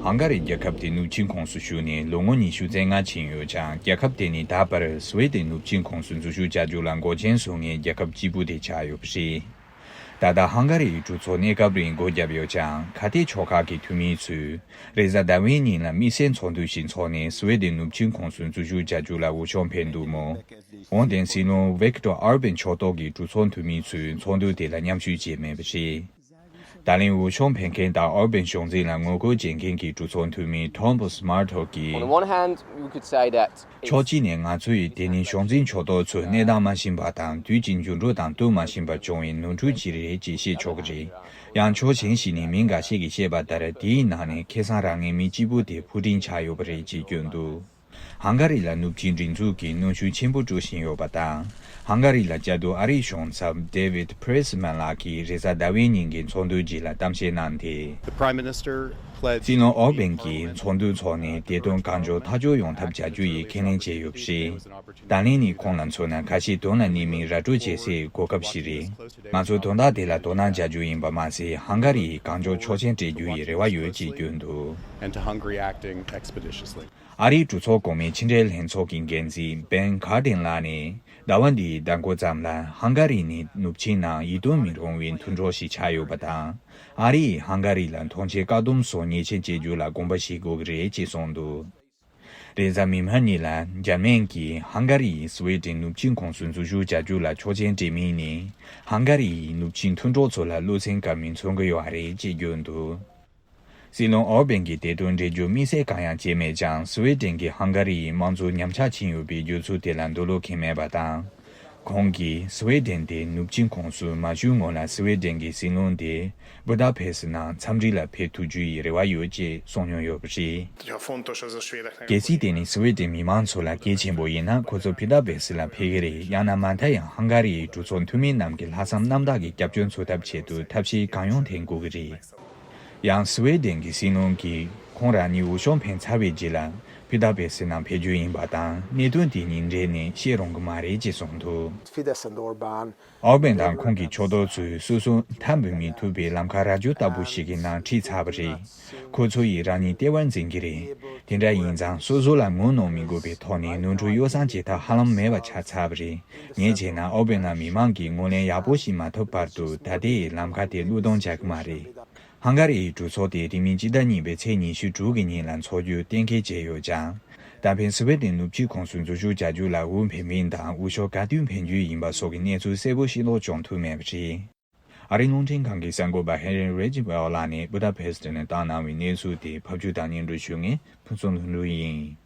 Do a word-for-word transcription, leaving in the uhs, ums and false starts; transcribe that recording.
ཧང་ག་རི་རྒྱལ་ཁབ་དེ་ནུབ་ཆིངས་ཁོངས་སུ་ཞུགས་ནས་ལོ་ངོ་ཉི་ཤུ་རྩ་ལྔ་ཕྱིན་ཡོད་ཀྱང་། རྒྱལ་ཁབ་དེ་ནི་ད་བར་སུ་ཝེ་ཏེན་ནུབ་ཆིངས་ཁོངས་སུ་འཛུལ་ཞུགས་བྱ་རྒྱུ་ལ་འགོག་རྐྱེན་བཟོ་མཁན་རྒྱལ་ཁབ་གཅིག་པུ་དེ་ཆགས་ཡོད་པ་རེད། ད་ལྟ་ཧང་ག་རིའི་གྲོས་ཚོགས་གནས་སྐབས་རིང་སྒོ་བརྒྱབ་ཡོད་ཀྱང་། ཁ་གཏད་ཕྱོགས་ཁག་གི་འཐུས་མི་ཚོས་རེས་གཟའ་ཟླ་བའི་ཉིན་ལ་དམིགས་བསལ་ཚོགས་འདུ་ཞིག་འཚོགས་ནས། སུ་ཝེ་ཏེན་ནུབ་ཆིངས་ཁོངས་སུ་འཛུལ་ཞུགས་བྱ་རྒྱུ་ལ་འོས་ཤོག་འཕེན་འདུག་མོད། འོན་ཏེ་སྲིད་བློན་ཝིག་ཏོར་ཨོར་བན་ཕྱོགས་གཏོགས་ཀྱི་གྲོས་ཚོགས་འཐུས་མི་ཚོས་ཚོགས་འདུ་དེ་ལ་མཉམ་ཞུགས་བྱས་མེད་པ་རེད། ད་ལན་འོས་ཤོག་འཕེན་མཁན་དང་ཨོར་བན་གཞུང་འཛིན་ལ་ངོ་རྒོལ་བྱེད་མཁན་གྱི་གྲོས་ཚོགས་འཐུས་མི་ཐོམ་པོ་སི་མར་ཐོག་གིས། On the one hand, we could say that ཕྱོགས་གཅིག་ནས་ང་ཚོ་ཡིས་དེ་ནི་གཞུང་འཛིན་ཕྱོགས་གཏོགས་ཚོས་གནས་སྟངས་མ་ཤེས་པ་དང་། དུས་ཀྱི་འགྱུར་འགྲོས་དང་བསྟུན་མ་ཤེས་པར་བྱུང་བའི་ནོར་འཁྲུལ་ཅིག་རེད་ཅེས་བཤད་ཆོག་གི་རེད། ཡང་ཕྱོགས་གཞན་ཞིག་ནས་མི་འགའ་ཤས་ཀྱིས་བཤད་པ་ལྟར། དེའི་ནང་ནས་ཁེ་བཟང་རག་མཁན་མི་གཅིག་པུ་དེ་ཕུ་ཀྲིན་ཆགས་ཡོད་པ་རེད་ཅེས་བསྐྱོན་འདུག་ཧང་ག་རི་ལ་ནུབ་ཆིངས་སྒྲིག་འཛུགས་ཀྱིས་གནོན་ཤུགས་ཆེན་པོ་སྤྲོད་བཞིན་ཡོད་པ་དང་། ཧང་ག་རི་ལ་བཅའ་སྡོད་ཨ་རིའི་གཞུང་ཚབ་David Pressman ལགས་ཀྱིས་རེས་གཟའ་ཟླ་བའི་ཉིན་གྱི་ཚོགས་འདུ་རྗེས་ལ་གཏམ་བཤད་གནང་སྟེ། The Prime Minister pledged སྲིད་བློན་ཨོར་བན་གྱིས་ཚོགས་འདུ་འཚོགས་ནས་བདེ་དོན་གང་མགྱོགས་ཐག་གཅོད་ཡོང་ཐབས་བྱ་རྒྱུ་ཡི་ཁས་ལེན་བྱས་ཡོད་པ་རེད། ད་ལན་ནི་ཁོང་ལ་མཚོན་ན་ཁ་ཤས་དོན་ལ་གནས་མིན་ར་སྤྲོད་བྱེད་སའི་གོ་སྐབས་ཤིག་རེད། ང་ཚོ་དོན་དག་དེ་ལ་དོ་སྣང་བྱ་རྒྱུ་ཡིན་པ་མ་ཟད། ཧང་ག་རི་ཡིས་གང་མགྱོགས་ཆོག་མཆན་སྤྲད་རྒྱུ་ཡི་རེ་བ་ཡོད་ཅེས་བསྐྱོན་འདུག And to Hungary acting expeditiously. ཨ་རིའི་གྲོས་ཚོགས་གོང་མའི་ཕྱི་འབྲེལ་ལྷན་ཚོགས་ཀྱི་འགན་འཛིན་བན་གྷར་ཏན་ལགས་ནས་ཟླ་བ་འདིའི་ཟླ་འགོ་ཙམ་ལ་ཧང་ག་རི་ནི་ནུབ་ཆིངས་ནང་ཡིད་རྟོན་མི་རུང་བའི་མཐུན་གྲོགས་ཤིག་ཆགས་ཡོད་པ་དང་། ཨ་རི་ཡིས་ཧང་ག་རི་ལ་མཐོང་ཆེན་བཀག་སྡོམ་སོགས་ཉེས་ཆད་གཅོད་རྒྱུ་ལ་དགོངས་པ་བཞེས་དགོས་ཀྱི་རེད་ཅེས་གསུངས་འདུག་རེས་གཟའ་མིག་དམར་ཉིན་ལ་འཇར་མན་གྱིས་ཧང་ག་རི་ཡིས་སུ་ཝེ་ཏེན་ནུབ་ཆིངས་ཁོངས་སུ་འཛུལ་ཞུགས་བྱ་རྒྱུ་ལ་ཆོག་མཆན་སྤྲད་མིན་ནི། ཧང་ག་རི་ཡིས་ནུབ་ཆིངས་མཐུན་གྲོགས་ཚོ་ལ་བློ་སེམས་དཀར་མིན་མཚོན་གྱི་ཡོད་རེད་ཅེས་བརྗོད་འདུག་སྲིད་བློན་ཨོར་བན་གྱིས་དེ་དོན་འགྲེལ་བརྗོད་དམིགས་བསལ་གང་ཡང་བྱས་མེད་ཀྱང་། སུ་ཝེ་ཏེན་གྱིས་ཧང་ག་རི་ཡི་དམངས་གཙོ་ཉམས་ཆག་ཕྱིན་ཡོད་པའི་བརྗོད་ཚུལ་དེ་ལ་འདོད་བློ་ཁེངས་མེད་པ་དང་། ཁོང་གིས་སུ་ཝེ་ཏེན་དེ་ནུབ་ཆིངས་ཁོངས་སུ་མ་ཞུགས་སྔོན་ལ་སུ་ཝེ་ཏེན་གྱི་སྲིད་བློན་དེ་བུ་ད་ཕེ་སི་ནང་འཚམས་འདྲི་ལ་ཕེབས་ཐུབ་རྒྱུ་ཡི་རེ་བ་ཡོད་ཅེས་གསུངས་མྱོང་ཡོད་པ་རེད། Fontos az a svédeknek. གལ་སྲིད་དེ་ནི་སུ་ཝེ་ཏེན་མི་མང་ཚོ་ལ་གལ་ཆེན་པོ་ཡིན་ན། ཁོ་ཚོ་བུ་ད་ཕེ་སི་ལ་ཕེབས་ཀྱི་རེད། ཡང་ན་མ་མཐའ་ཡང་ཧང་ག་རི་ཡི་གྲོས་ཚོགས་འཐུས་མི་རྣམས་ཀྱི་ལྷག་བསམ་རྣམ་དག་གིས་སྐྱབས་བཅོལ་འཚོལ་ཐབས་ཆེད་དུ་ཐབས་ཤེས་གང་ཡོང་འཐེན་དགོས་ཀྱི་རེད། ཡང་སུ་ཝེ་ཏེན་གྱི་སྲིད་བློན་གྱིས་ཁོང་རང་ཉིད་འོས་ཤོག་འཕེན་ཚར་བའི་རྗེས་ལ་བྷུ་ད་པེ་སི་ནང་ཕེབས་རྒྱུ་ཡིན་པ་དང་། གནད་དོན་དེ་ཉིན་རེ་ནས་ཤེས་རུང་གི་མ་རེད་ཅེས་གསུངས་འདུག Fidesz and Orbán. ཨོར་བན་དང་ཁོང་གི་ཕྱོགས་གཏོགས་ཚོས་སོ་སོ་མཐའ་འབུད་མི་ཐུབ་པའི་ལམ་ཁ་ར་སྤྲོད་ལྟ་བུ་ཞིག་གི་ནང་ཁྲིད་ཚར་བ་རེད། ཁོ་ཚོ་ཡིས་རང་ཉིད་ལྟེ་བར་འཛིན་གྱི་རེད། དེ་འདྲ་ཡིན་ཙང་སོ་སོ་ལ་ངོ་གནོང་མི་དགོས་པའི་ཐོག་ནས་ནོར་འཁྲུལ་གཡོ་བསྲང་བྱེད་ཐབས་ཧ་ལམ་མེད་པ་ཆགས་ཚར་བ་རེད། ངས་བྱས་ན་ཨོར་བན་ལ་མི་མང་གིས་ངོས་ལེན་ཡག་པོ་ཞིག་མ་ཐོབ་བར་དུ་ད་ལྟའི་ལམ་ཁ་དེ་བློས་གཏོང་བྱ་གི་མ་རེད། ཧང་ག་རིའི་གྲོས་ཚོགས་དེ་རིང་མིན་སྤྱི་ཟླ་གཉིས་པའི་ཚེས་ཉི་ཤུ་དྲུག་གི་ཉིན་ལ་འཚོགས་རྒྱུ་གཏན་འཁེལ་བྱས་ཡོད་ཀྱང་། ད་ཕན་སུ་ཝེ་ཏེན་ནུབ་ཕྱོགས་ཁོངས་སུ་འཛུལ་ཞུགས་བྱ་རྒྱུ་ལ་འོས་འཕེན་མིན་དང་འོས་ཤོག་ག་དུས་འཕེན་རྒྱུ་ཡིན་པ་སོགས་ཀྱི་གནས་ཚུལ་གསལ་པོ་ཤེས་རྟོགས་བྱུང་ཐུབ་མེད་པ་རེད། ཨ་རིའི་རླུང་འཕྲིན་ཁང་གི་གསར་འགོད་པ་ཧེན་རི་རེ་ཇི་ཝེལ་ལགས་ནས་བུ་ད་པེ་སི་ཏི་ནས་བཏང་གནང་བའི་གནས་ཚུལ་དེ་ཕབ་སྒྱུར་དང་སྙན་སྒྲོན་ཞུ་མཁན་ཕུན་ཚོགས་ལྷུན་གྲུབ་ཡིན།